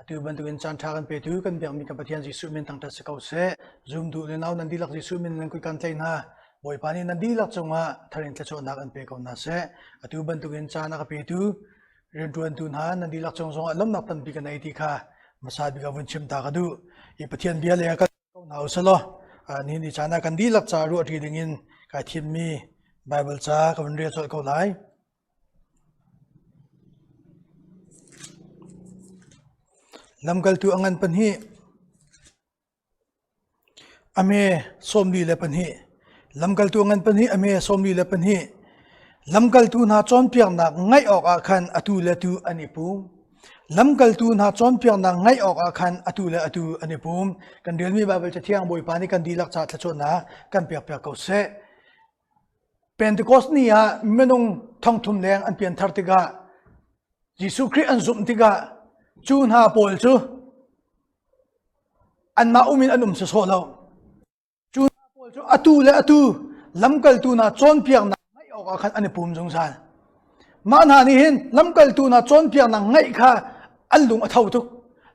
Atu bantukin caan ṭha kan petu kan biakmi kan Pathian Jesuh min thangṭhat si ko seh. Zumtu le nau nan dihlak Jesuh min nan kut kan tlaih hna. Bawipa nih nan dihlak cungah thar in thluachuahnak an pe ko hna seh. Atu bantukin caan a ka petu rianṭuantu hna nan dihlak cung zongah lawmhnak tampi kan ei ti kha hmasa bik ah vun chim ta ka duh. Hi Pathian bia le kan ko hna usalaw ni ni caan ah kan dihlak ca ruahṭi dingin kai thimmi Bible ca ka vun rel colh ko lai. Lamkaltu a ngan pahnih, a hme 42. Lamkaltu a ngan pahnih, a hme 42. Lamkaltu hna cawnpiaknak ngaih awkah khan atu le atu an i pum. Lamkaltu hna cawnpiaknak ngaih awkah khan atu le atu an i pum. Kan relmi Baibal Cathiang Bawipa nih kan dihlak ca thluachuahnak kan pekpiak ko seh. Pentecost ni ah minung thongthum leng an pianthar tikah Jesuh Khrih an zumh tikah cu hna pawl cu anmah um in an um sawsawh lo. Cu hna pawl cu atu le atu lamkaltu hna cawnpiaknak ngaih awkah khan an i pum zungzal. Mah hna nih hin lamkaltu hna cawnpiaknak ngaih kha an lung a tho tuk.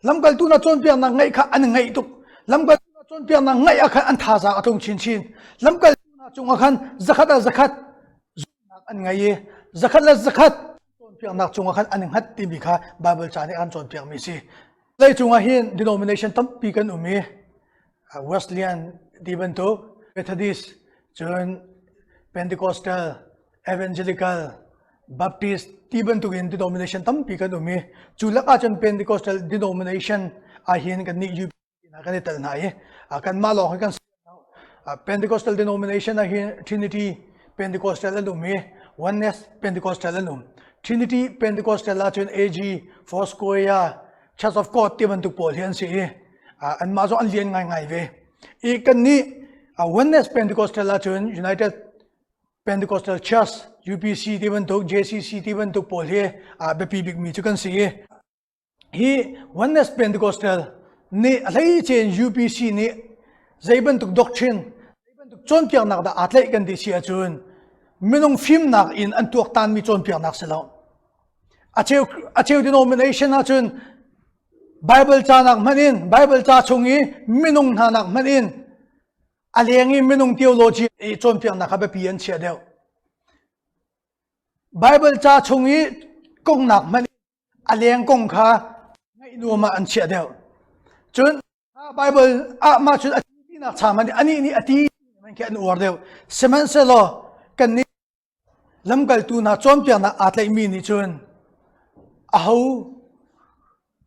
Lamkaltu hna cawnpiaknak ngaih kha an ngaih tuk. Lamkaltu hna cawnpiaknak ngaih ah khan an thazaang a tlung chinchin. Lamkaltu hna cungah khan zakhat ah zakhat zumhnak an ngei i zakhat le zakhat cawnpiaknak cungah khan an i hngat timi kha Baibal ca nih an cawnpiakmi a si. Lei cungah hin denomination tampi kan um i Wesleyan ti bantuk Methodist cun Pentecostal Evangelical Baptist ti bantuk in denomination tampi kan um i cu lak ahcun Pentecostal denomination ahhin kan nih UP kan i tel hna i kanmah lawng hi kan Pentecostal denomination ahhin Trinity Pentecostal an um i Oneness Pentecostal an um. Trinity Pentecostal ahcun AG, Foursquare, Church of God ti bantuk pawl hi an si i anmah zong an lian ngaingai ve. I kan nih Oneness Pentecostal ahcun United Pentecostal Church, UPC ti bantuk, JCC ti bantuk pawl hi a biapi bikmi cu kan si i hi Oneness Pentecostal nih a hleice in UPC nih zei bantuk doctrine, zei bantuk cawnpiaknak dah aa tlaih kan ti si ahcun minung fimnak in an tuaktanmi cawnpiaknak si lo. A cheu, a cheu denomination ahcun Bible ca nak hmanh in Bible ca chung i minung hna nak hmanh in a leng i minung theology i cawnpiaknak kha biapi an chiah deuh. Bible ca chung i kongnak hmanh a leng kong kha ngaih nuam ah an chiah deuh. Cun Bible ah mah cun a tinak cha man anih nih a ti man khi an uar deuh. Sihmanhsehlaw kan nih lamkaltu hna cawnpiaknak aa tlaihmi nih cun aho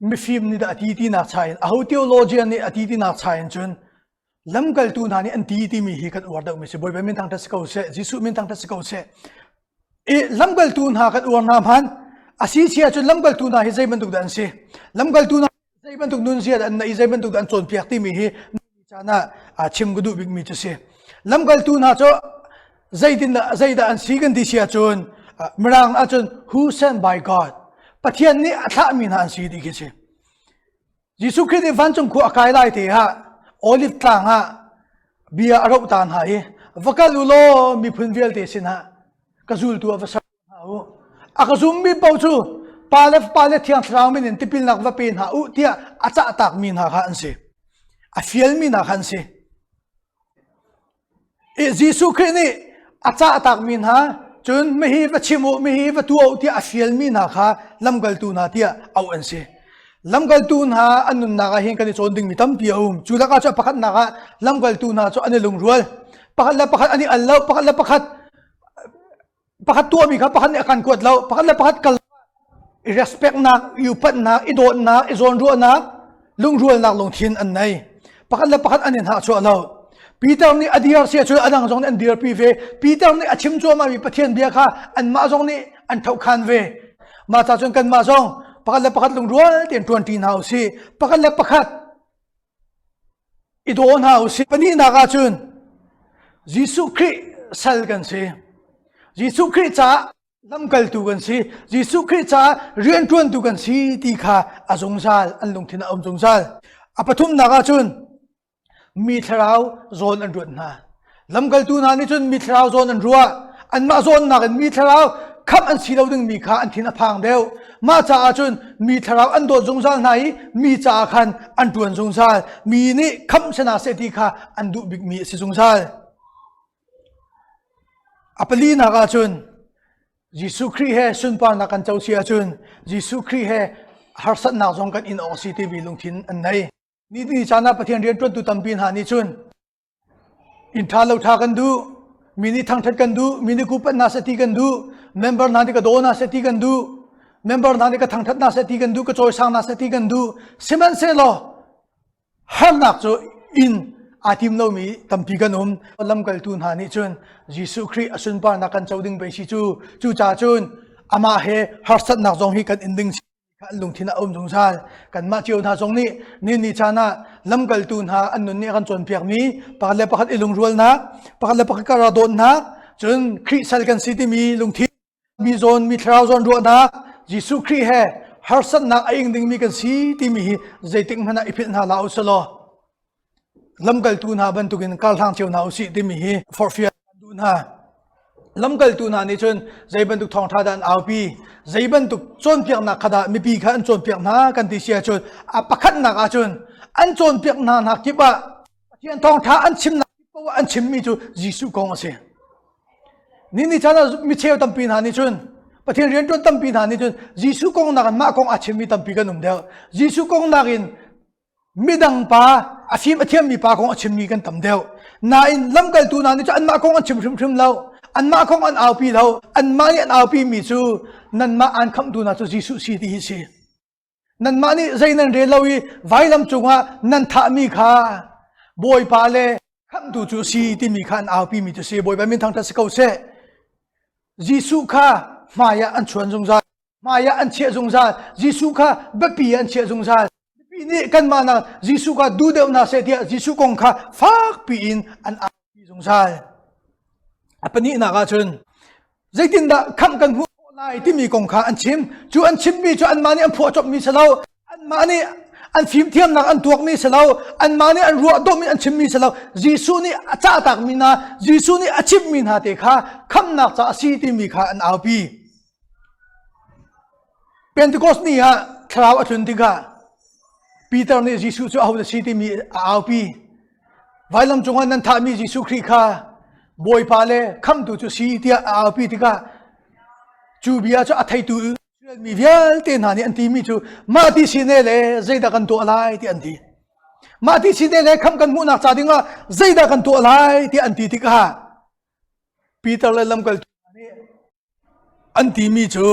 mifim nih dah a ti tinak cha in aho theologian nih a ti tinak cha in cun lamkaltu hna nih an ti timi hi kan uar deuhmi si Bawipa min thangṭhat si ko seh Jesuh min thangṭhat si ko seh i lamkaltu hna kan uar hna hman a si chia cun lamkaltu hna hi zei bantuk dah an si lamkaltu hna zei bantuk nunzia dah an nei zei bantuk dah an cawnpiak timi hi caan ah chim ka duh bikmi cu si lamkaltu hna cu zeitin dah zeidah an si kan ti si ahcun mirang ahcun who sent by God Pathian nih a thlahmi hna an si ti khi si Jesuh Khrih nih vancung khua a kai lai te ah Olive tlang ah bia a roh ta hna i va kal u law miphun vialte sinah ka zultu ah va ser hna u. A ka zummi paoh cu Pa le Fapa le Thiang Thlarau min in tipilnak va pe hna u tiah a cahtakmi hna kha an si. A fialmi hna kha an si. Jesuh Khrih nih a cahtakmi hna cun mihi va chim u, mihi va tuah u tiah a fialmi hna kha lamkaltu hna tiah auh an si. Lamkaltu hna an nunnak ah hin kan i cawn dingmi tampi a um. Cu lakah cu pakhatnak ah lamkaltu hna cu an i lungrual. Pakhat le pakhat an i al lo, pakhat le pakhat pakhat tuahmi kha pakhat nih a kan kuat lo pakhat le pakhat kal i respectnak i upatnak i dawtnak i zawnruahnak lungrualnak lungthin an nei pakhat le pakhat an in hahchuah lo Peter nih a dir si ahcun adang zong nih an dirpi ve Peter nih a chim cuahmahmi Pathian bia kha anmah zong nih an thohkhan ve mah ca cun kanmah zong pakhat le pakhat lungrual tein ṭuanṭi hna usih pakhat le pakhat I daw hna usih. Pahnihnak ahcun Jesuh Khrih sal kan si. Jesuh Khrih caah lamkaltu kan si. Jesuh Khrih caah rianṭuantu kan si ti kha a zungzal, an lungthin a um zungzal. A pathumnak ahcun mi thlarau zawn an ruat hna. Lamkaltu hna nih cun mi thlarau zawn an ruah. Anmah zawnnak in mi thlarau khamh an si lo dingmi kha an thin a phang deuh. Mah caah cun mi thlarau an dawt zungzal hna i mi caah khan an ṭuan zungzal. Mi nih khamh si hna seh ti kha an duh bikmi a si zungzal. A palinak ah cun Jesuh Khrih he sunparnak kan co si ahcun Jesuh Khrih he harsatnak zong kan in awk a si timi lungthin an nei. Ni ni caan ah Pathian rianṭuantu tampi hna nih cun inn ṭha lo ṭha kan duh, mi nih thangṭhat kan duh, mi nih kupat hna seh ti kan duh, member hna nih ka daw hna seh ti kan duh, member hna nih ka thangṭhat hna seh ti kan duh, ka cawisang hna seh ti kan duh. Sihmanhsehlaw harnak cu inn aa tim lomi tampi kan um. Lamkaltu hna nih cun Jesuh Khrih a sunparnak kan co ding pei si cu. Cucaah cun amah he harsatnak zong hi kan in ding Kan lungthin a um zungzal. Kanmah cio hna zong nih ni ni caan ah lamkaltu hna an nun nih a kan cawnpiakmi pakhat le pakhat i lungrualnak, pakhat le pakhat kar ah dawtnak, cun Khrih sal kan si timi lungthin, mi zawn, mi thlarau zawn ruahnak, Jesuh Khrih he harsatnak a ing dingmi kan si timi hi zeitik hmanh ah i philh hna hlah u sih Lamkaltu hna bantukin karhlang cio hna usih timi hi forhfial kan duh hna. Lamkaltu hna nih cun zei bantuk thawngṭha dah an aupi, zei bantuk cawnpiaknak kha dah mipi kha an cawnpiak hna kan ti si ahcun a pakhatnak ahcun an cawnpiak hna hna kip ah Pathian thawngṭha an chimnak kip paoh an chimmi cu Jesuh kong a si. Ni ni caan ah micheu tampi hna nih cun Pathian rianṭuan tampi hna nih cun Jesuh kong nakin mah kong a chimmi tampi kan um deuh. Jesuh kong nakin midang pa a fim a thiammi pa kong a chimmi kan tam deuh nain lamkaltu hna nih cun anmah kong an chim hrimhrim lo anmah kong an aupi lo anmah nih an aupi mi cu nanmah aan khamhtu hna cu Jesuh si ti hi si nanmah nih zei nan rel lo i vailam cungah nan thahmi kha Bawipa le khamhtu cu si timi kha an aupi mi cu si Bawipa min thangṭhat si ko seh Jesuh kha hmai ah an chuan zungzal hmai ah an chiah zungzal Jesuh kha biapi ah an chiah zungzal mipi nih kanmah nak Jesuh kha duh deuh hna seh tiah Jesuh kong kha fakpi in an aupi zungzal a pahnihnak ah cun zeitindah khamh kan hmuh khawh lai timi kong kha an chim cu an chimmi cu anmah nih an phuah copmi si lo anmah nih an fimthiamnak an tuakmi si lo anmah nih an ruah dawhmi an chimmi si lo Jesuh nih a cahtakmi hna Jesuh nih a chimmi hna te kha khamhnak ca a si timi kha an aupi Pentecost ni ah thlarau a tlun tikah Peter nih Jesuh cu aho na si timi a aupi. Vailam cungah nan thahmi Jesuh Khrih kha Bawipa le khamhtu cu si tiah a aupi tikah cu bia cu a theitu Israel mi vialte hna nih an timi cu mah ti si ne le zeidah kan tuah lai ti an ti. Mah ti si ne le khamh kan hmuhnak ca dingah zeidah kan tuah lai ti an ti tikah Peter le lamkaltu nih An timi cu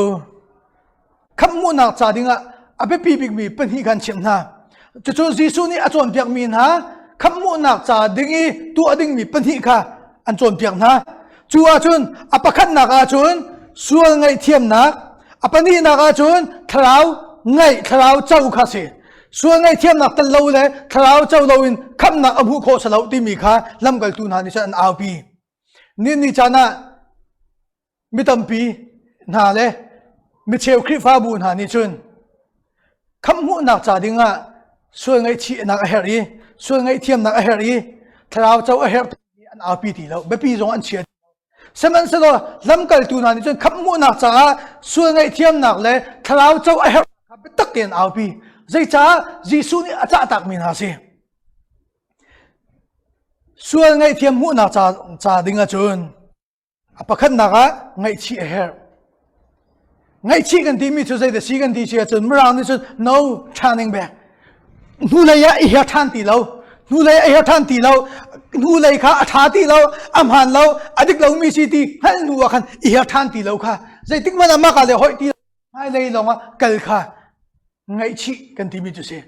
khamhmuhnak ca dingah a biapi bikmi pahnih kha an chimh hna. Cucu Jesuh nih a cawnpiakmi hna khamhmuhnak ca ding i tuah dingmi pahnih kha an cawnpiak hna. Cu ahcun a pakhatnak ahcun sual ngaihthiamnak, a pahnihnak ahcun thlarau ngaih, thlarau co kha a si. Sual ngaihthiamnak tel lo le thlarau co loin khamhnak a hmuh khawh si lo timi kha lamkaltu hna nih cun an aupi. Ni ni caan ah mi tampi hna le micheu Khrihfabu hna nih cun khamhmuhnak ca dingah sual ngaihchihnak a herh i sual ngaihthiamnak a herh i thlarau co a herh timi an aupi ti lo biapi zong an chia sihmanhsehlaw lamkaltu hna nih cun khamhmuhnak caah sual ngaihthiamnak le thlarau co a herh kha biatak tein an aupi zeicah Jesuh nih a cahtakmi hna a si Sual ngaihthiam hmuhnak ca, ca ding ahcun a pakhatnak ah ngaihchih a herh. Ngaihchih kan timi cu zeidah si kan ti si ahcun Mirang nih cun no turning back. Hnulei ah i her ṭhan ti lo. Hnulei ah i her ṭhan ti lo. Hnulei kha a ṭha ti lo, a hmaan lo, a dik lomi si ti hngalh hnu ah khan i her ṭhan ti lo kha zeitik hmanh ah mah ka le hoih ti lo. Hmailei lawng ah kal kha ngaihchih kan timi cu si.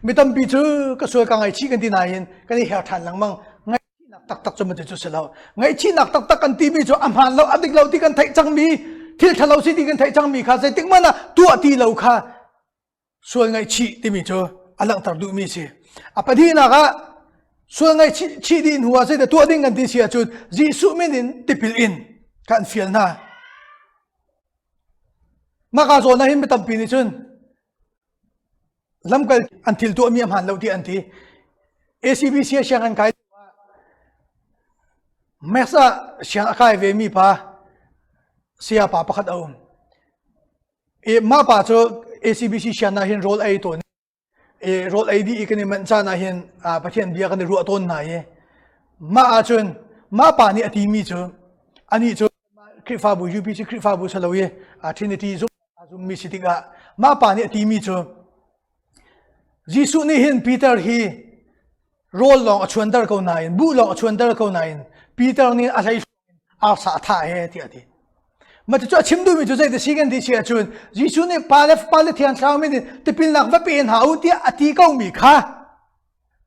Mi tampi cu ka sual ka ngaihchih kan ti nain kan i her ṭhan lengmang. Ngaihchihnak taktak cu cu si lo. Ngaihchihnak taktak kan timi cu a hmaan lo, a dik lo ti kan theih cangmi, thil ṭhalo si ti kan theih cangmi kha zeitik hmanh ah tuah ti lo kha sual ngaihchih timi cu a langhter duhmi si. A pahnihnak ah sual ngaihchih dih hnu ah zeidah tuah ding kan ti si ahcun Jesuh min in tipil in kha an fial hna. Maka zawn ah hin mi tampi nih cun lamkal an thil tuahmi a hmaan lo ti an ti. ACBC ah siang an kai Max ah siang a kai ve mi pa saya pa pakhat a um. I mah pa cu ACBC sian ah hin rawl ei tawn i rawl ei dih i kan i manh caan ah hin Pathian bia kan i ruah tawn hna i mah ahcun mah pa nih a timi cu anih cu Khrihfabu UPC Khrihfabu si lo i Trinity zumh a zummi si tikah mah pa nih a timi cu Jesuh nih hin Peter hi rawl lawng a chuanter ko nain buh lawng a chuanter ko nain Peter nih a hlei arsa a thah he tiah a ti. Mah cu a chim duhmi cu zei ti si kan ti si ahcun Jesuh nih Pa le Fapa le Thiang Thlarau min in tipilnak va pe hna u tiah a ti komi kha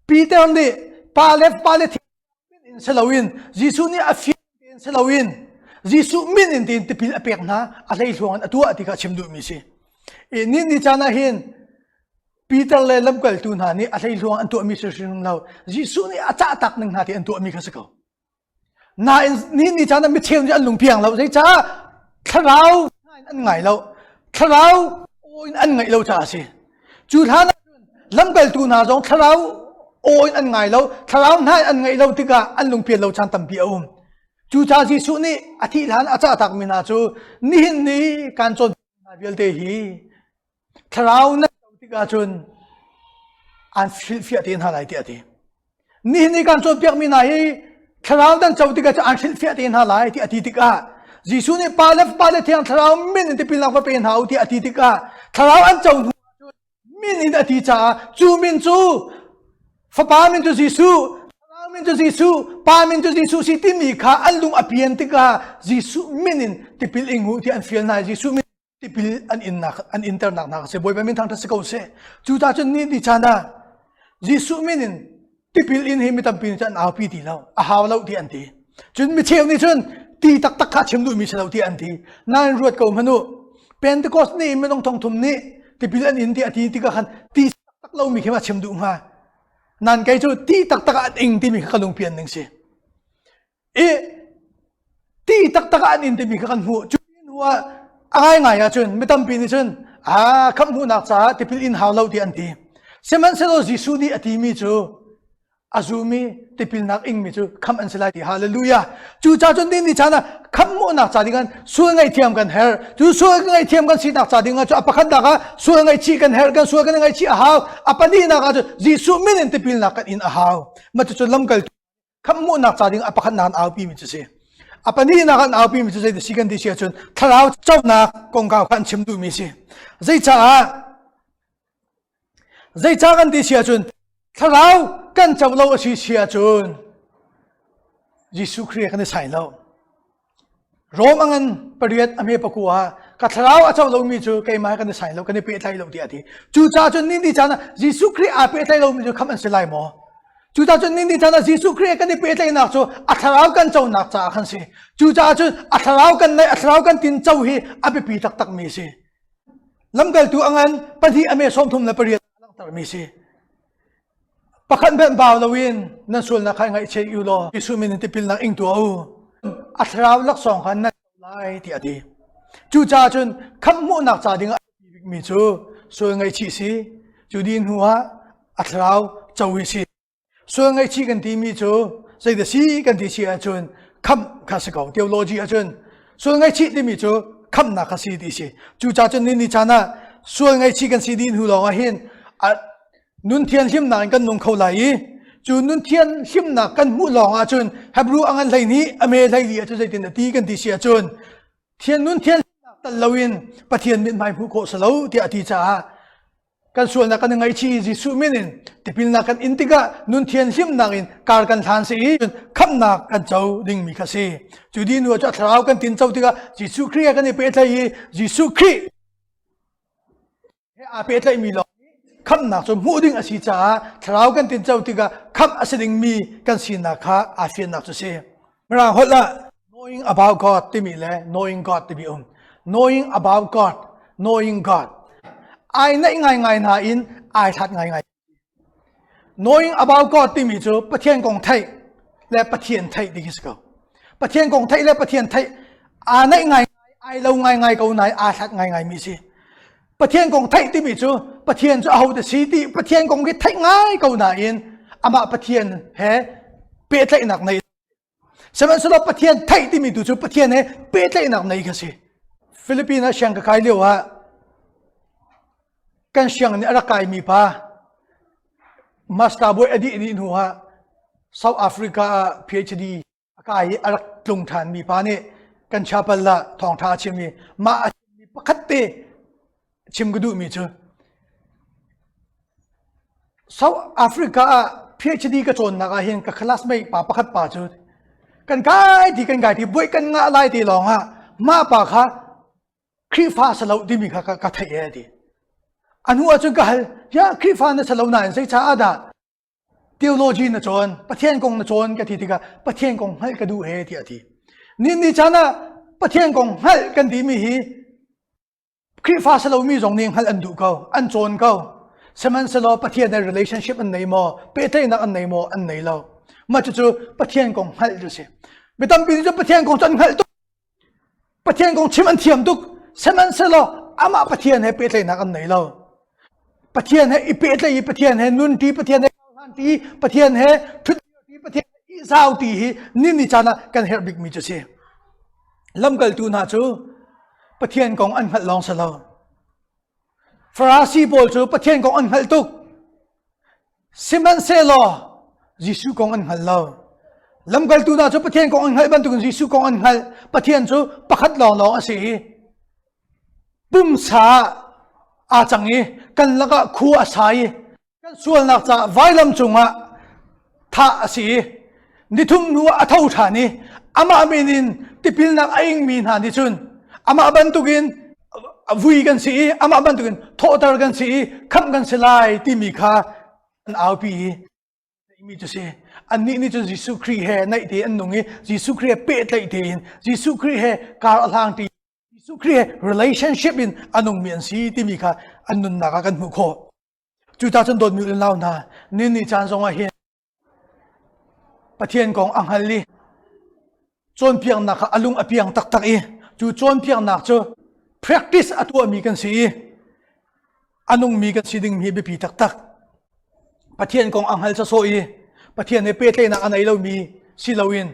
Peter nih Pa le Fapa le Thiang min in si loin Jesuh nih a fiang tein si loin Jesuh min in tiin tipil a pek hna a hleihluang in a tuah ti kha a chim duhmi si. I ni ni caan ah hin Peter le lamkaltu hna nih a hleihluang an tuahmi si hrim lo Jesuh nih a cah tak ning hna ti an tuahmi kha si ko. Nain ni ni caan ah micheu nih an lungpiang lo zeicah thlarau in an ngai lo thlarau aw in an ngaih lo caah a si cu hlan ah cun lamkaltu hna zong thlarau aw in an ngai lo thlarau hna in an ngaih lo tikah an lungpian lo caan tampi a um cucaah Jesuh nih a thih hlan a cah takmi hna cu nihin ni kan cawn hna vialte hi Thlarau nan co tikah cun an hrilhfiah te hna lai tiah a ti. Nihin i kan cawnpiakmi hna hi thlarau nan co tikah cun an hrilhfiah te hna lai tiah a ti tikah Jesuh nih Pa le Fapa le Thiang Thlarau min in tipilnak va pe hna u tiah a ti tikah thlarau an co hnu ahcun min in a ti caah cu min cu Fapa min cu Jesuh, Thlarau min cu Jesuh, Pa min cu Jesuh si timi kha an lung a pian tikah Jesuh min in tipil ing u tiah an fial hna i Jesuh min tipil an innak an internak hna si Bawipa min thangṭhat si ko seh. Cucaah cun ni ni caan ah Jesuh min in tipil in hi mi tampi nih cun an aupi ti lo, a hau lo ti an ti. Cun mi cheu nih cun ti taktak kha chim duhmi si lo ti an ti. Nain ruat ko hmanh u. Pentecost ni minung thongthum nih tipil an in ti a ti tikah khan ti taktak lomi khi ma chim duh hnga. Nan kei cu ti taktak ah an ing timi kha ka lungpian ning si. I ti taktak ah an in timi kha kan hmuh. Cu hnu ah a ngaingai ahcun mi tampi nih cun a khamh hmuhnak caah tipil in hau lo ti an ti. Sihmanhsehlaw Jesuh nih a timi cu a zumi tipilnak ingmi cu khamh an si lai ti. Hallelujah. Cucaah cun ni ni caan ah khamh hmuhnak ca ding ah sual ngaihthiam kan herh. Cu sual ngaihthiam kan sinak ca ding ah cu a pakhatnak ah sual ngaihchih kan herh, kan sual kan ngaihchih a hau. A pahnihnak ah cun Jesuh min in tipilnak kan in a hau. Mah cucu lamkaltu khamhmuhnak ca ding a pakhatnak an aupi mi cu si. A pahnihnak an aupi mi cu zei si kan ti si ahcun thlarau conak kongkau kha an chim duhmi si. Zeicaah zeicah kan ti si ahcun thlarau kan co lo a si si ahcun Jesuh Khrih kan i sai lo. Rom a ngan pariat a hme pakua ah ka thlarau a co lomi cu keimah kan i sai lo kan i pehtlai lo tiah a ti. Cucaah cun ni ni caan ah Jesuh Khrih aa pehtlai lomi cu khamh an si lai maw? Cucaah cun ni ni caan ah Jesuh Khrih kan i pehtlaihnak cu a thlarau kan conak caah khan si. Cucaah cun a thlarau kan neih, a thlarau kan tin co hi a biapi taktakmi a si. Lamkaltu a ngan pahnih a me 38 a langhtermi si. Pakhat hmanh bau loin nan sualnak kha ngaihchih u law Jesuh min in tipilnak ing tuah u. A thlarau laksawng kha nan co lai tiah a ti. Cucaah cun khamh hmuhnak ca dingah a biapi bikmi cu sual ngaihchih si. Cu dih hnu ah a thlarau co hi si. Sual ngaihchih kan timi cu zeidah si kan ti si ahcun khamh kha si ko. Theology ahcun sual ngaihchih timi cu khamhnak kha si ti si. Cucaah cun ni ni caan ah sual ngaihchih kan si dih hnu lawng ah hin nun thianhlimnak in kan nung kho lai i cu nun thianhlimnak kan hmuh lawng ahcun Hebrew a ngan 12 a me 14 ahcun zeitin a ti kan ti si ahcun thian nun thianhlimnak tal loin Pathian mithmai hmuh khawh si lo tiah a ti caah kan sualnak kan i ngaihchih i Jesuh min in tipilnak kan in tikah nun thianhlimnak in kar kan hlan si i khamhnak kan co dingmi kha si. Cu di hnu ah cu a thlarau kan tin co tikah Jesuh Khrih he kan i pehtlaih i Jesuh Khrih he aa pehtlaihmi lawng nih khamhnak cu hmuh ding a si caah thlarau kan tinco tikah khamh a si dingmi kan sinak kha aa fiannak cu si. Mirang holh ah knowing about God timi le knowing God timi um. Knowing about God, knowing God. Ai naih ngaingai hna in ai hlat ngaingai. Knowing about God timi cu Pathian kong theih le Pathian theih ti khi si ko. Pathian kong theih le Pathian theih aa naih ngai ai lo ngaingai ko nain aa hlat ngaingai mi si. Pathian kong theih timi cu Pathian cu ahote si ti Pathian kong hi theih ngai ko nain amah Pathian he pehtlaihnak nei Sihmanhsehlaw Pathian theih timi tu cu Pathian he pehtlaihnak nei kha si. Philippines ah siang ka kai lio ah. Kan sianginn a rak kaimi pa master bawi a dih dih hnu ah South Africa ah PhD a kai i a rak tlung ṭhanmi pa nih kan chapel ah thawngṭha a chim i mah a chimmi pakhat te chim ka duhmi cu South Africa ah PhD ka cawnnak ah hin ka classmate pa pakhat pa cu kan kai ti kan kai ti buai kan ngah lai ti lawng ah mah pa kha Khrihfa sa lo timi kha ka theih e ti. A hnu ahcun ka hal, ya Khrihfa na sa lo nain zei caah dah theology na cawn, Pathian kong na cawn ka ti tikah Pathian kong hngalh ka duh he tiah a ti. Ni ni caan ah Pathian kong hngalh kan timi hi Khrihfa sa lomi zong nih hngalh an duh ko, an cawn ko. Sihmanhsehlaw Pathian he relationship an nei maw, pehtlaihnak an nei maw, an nei lo. Mah cucu Pathian kong hngalh cu si. Mi tampi nih cun Pathian kong cu an hngalh tuk. Pathian kong chim an thiam tuk. Sihmanhsehlaw amah Pathian he pehtlaihnak an nei lo. Pathian he i pehtlaih i Pathian he nunṭi, Pathian he hlanṭi, Pathian he ṭhutṭi, Pathian he ihzauṭi hi ni ni caan ah kan herh bikmi cu si. Lamkaltu hna cu Pathian kong an hngalh lawng si lo. Farasi pawl cu Pathian kong an hngalh tuk. Sihmanhsehlaw Jesuh kong an hngal lo. Lamkaltu hna cu Pathian kong an hngalh bantukin Jesuh kong an hngalh. Pathian cu pakhat lawnglawng a si i pumsa aa cang i kan lakah khua a sa i kan sualnak caah vailam cungah thah a si i nithum hnu ah a tho ṭhan i amah min in tipilnak a ingmi hna nih cun amah bantukin vui kan si i amah bantukin thawhter kan si i khamh kan si lai timi kha an aupi i mi cu si annih nih cun Jesuh Khrih he naih te an nung i Jesuh Khrih he pehtlaih tein Jesuh Khrih he kar a hlang ti Jesuh Khrih he relationship in a nungmi an si timi kha an nunnak ah kan hmuh khawh. Cucaah cun dawtmi u nau hna, ni ni caan zong ah hin Pathian kong a hngal i cawnpiaknak kha a lung a piang taktak i cu cawnpiaknak cu practice a tuahmi kan si i a nungmi kan si ding hi biapi taktak. Pathian kong a hngal sawsawh i Pathian he pehtlaihnak a nei lomi si loin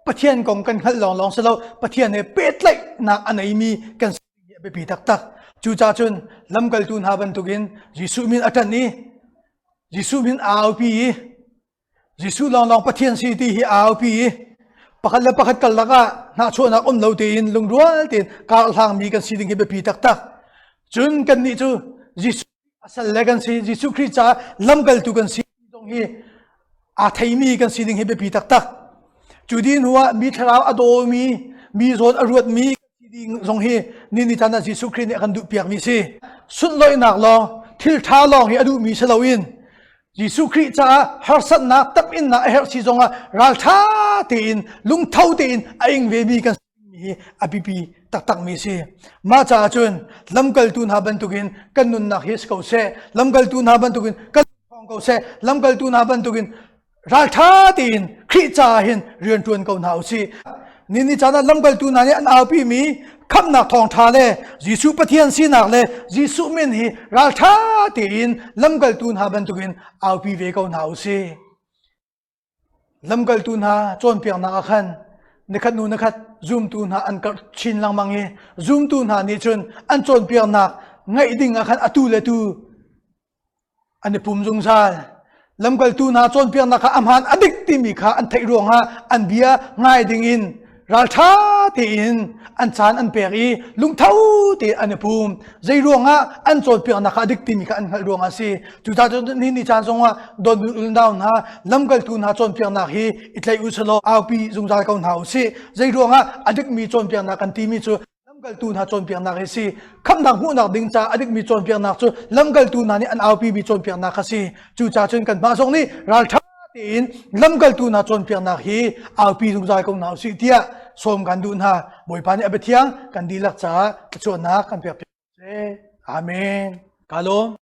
Pathian kong kan hngalh lawnglawng si lo Pathian he pehtlaihnak a neimi kan si ding hi a biapi taktak. Cucaah cun lamkaltu hna bantukin Jesuh min a ṭanh i Jesuh min aa aupi i Jesuh lawnglawng Pathian si ti hi aa aupi i pakhat le pakhat karlak ah hnahchuahnak um lo tein lungrual tein kar hlangmi kan si ding hi biapi taktak. Cun kannih cu Jesuh a sal le kan si, Jesuh Khrih caah lamkaltu kan si zong hi aa theimi kan si ding hi biapi taktak. Cu dih hnu ah mi thlarau a dawmi, mi zawn a ruatmi ding zong hi ni ni caan ah Jesuh Khrih nih a kan duhpiakmi si. Sunlawihnak lawng, thil ṭha lawng hi a duhmi si loin Jesuh Khrih caah harsatnak, taminnak a herh si zongah ralṭha tein, lungtho tein a ing vemi kan si hi a biapi taktakmi si. Mah caah cun lamkaltu hna bantukin kan nunnak hi si ko seh, lamkaltu hna bantukin kan thawng ko seh, lamkaltu hna bantukin ralṭha tein Khrih caah hin rian ṭuan ko hna u sih. Ni ni caan ah lamkaltu hna nih an aupimi khamhnak thawngṭha le Jesuh Pathian sinak le Jesuh min hi ralṭha tein lamkaltu hna bantukin aupi ve ko hna u sih. Lamkaltu hna cawnpiaknak ah khan nikhat hnu nikhat zumtu hna an karh chin lengmang i zumtu hna nih cun an cawnpiaknak ngaih ding ah khan atu le tu an i pum zungzal. Lamkaltu hna cawnpiaknak kha a hmaan a dik timi kha an theih ruangah an bia ngai dingin ralṭha tein an caan an pek i lungtho tein an i pum. Zei ruangah an cawnpiaknak kha a dik timi kha an hngalh ruangah a si. Cucaah cun ni ni caan zongah dawtmi unau hna lamkaltu hna cawnpiaknak hi i tlaih u selaw aupi zungzal ko hna u sih. Zei ruangah a dikmi cawnpiaknak kan timi cu lamkaltu hna cawnpiaknak hi si khamhnak hmuhnak ding caah a dikmi cawnpiaknak cu lamkaltu hna nih an aupimi cawnpiaknak kha si cucaah cun kanmah zong nih ralṭha tein lamkaltu hna cawnpiaknak hi aupi zungzal ko hna usih tiah sawm kan duh hna bawipa nih a biathiang kan dihlak caah thluachuahnak kan pek seh amen ka lawm.